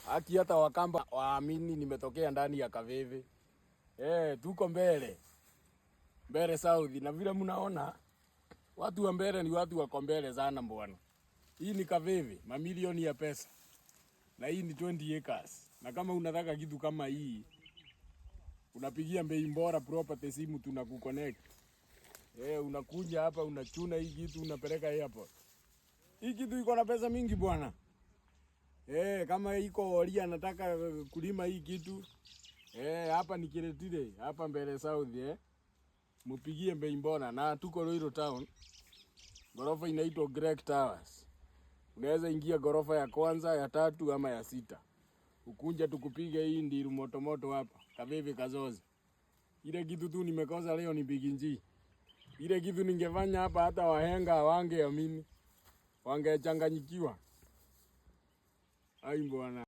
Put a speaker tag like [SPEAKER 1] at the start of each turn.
[SPEAKER 1] Haki hata Wakamba waamini nimetokea ndani ya Kaveve. Tuko mbele. Mbere South, na vile mnaona watu wa mbele ni watu wako mbele sana bwana. Hii ni Kaveve, mamilioni ya pesa. Na hii ni 20 acres. Na kama unataka kitu kama hii, unapigia Bei Bora Property simu, tunakuconnect. Unakuja hapa, unachuna hii kitu, unapeleka airport. Hii kitu iko na pesa mingi, bwana. Kama iko Oria anataka kulima hii kitu. Hapa ni Kiretile, hapa Mbere South. Mupigie Bei Bora, na tuko Ruiru Town. Gorofa inaitwa Greg Towers. Unaweza ingia gorofa ya kwanza, ya tatu ama ya sita. Ukunja tukupiga hii ndiru moto moto hapa. Kaveve kazoze. Ile kitu tu nimekosa leo ni Big G. Ile kitu ningefanya hapa hata wahenga wangeamini. Wangechanganyikiwa. Ai bwana.